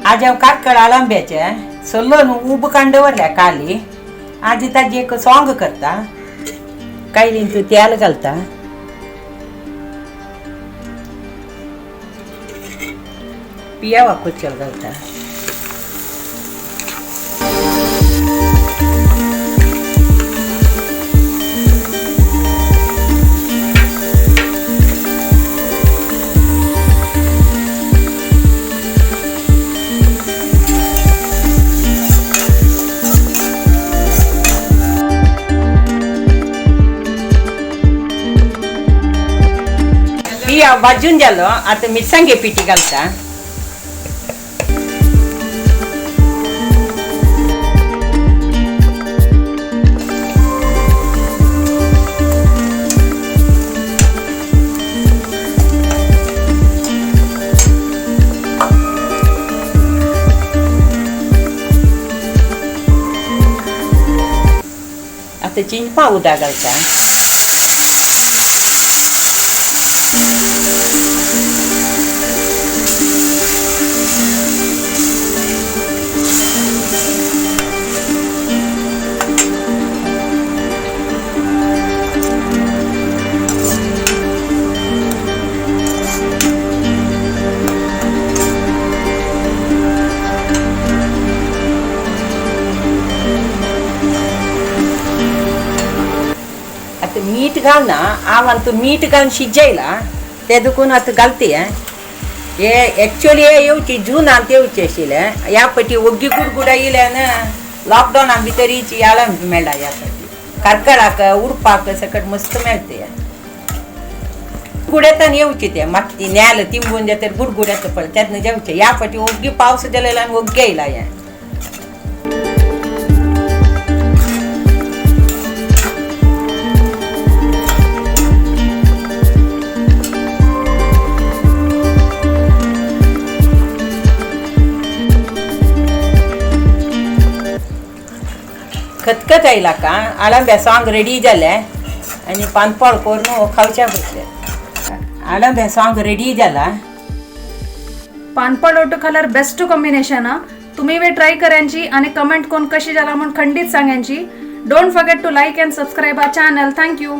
आज हांव कार्कळ आळंब्याचे सोल्लोन उब काण दवरल्या काली. आज ताजी एक सोंग करता. कायलीन तूं तेल घालता. पियावा कोचल घालता. पियाव भाजून जालो. आतां मिरसांगे पिठी घालता. आतां चिंचपा उदक घालता. आतां मीठ घालना हांव. आतां मीठ घालून शिजयला ते देखून आतां घालते. हे एक्चुअली हे येवची जुनांत येवचे आशिल्लें. ह्या पटी ओग्गी गुडगुडा येयल्यान लॉकडावना भितर येची याळां मेळ्ळा. ह्या पटी कार्कळाक उडपाक सकट मस्त मेळटे. गुडेतान येवचे ते मागती नेल तिंबून जाता गुडगुड येता पळय तेन्ना जेवचे. ह्या फाटी ओग्गी पावस जालेलो आनी ओग्गी येयला हें. खतखत आयला का आळंब्या सोंग रेडी जालें आनी पानपोळ करून खावच्या बसले. आळंब्या सोंग रेडी जाला. पानपाळ ओटू खाल्यार बेस्ट कॉम्बिनेशन. तुम्ही वे ट्राय करांची आणि कमेंट कोण कशी जाला म्हूण खंडीत सांगांची. Don't forget to like and subscribe our channel. Thank you.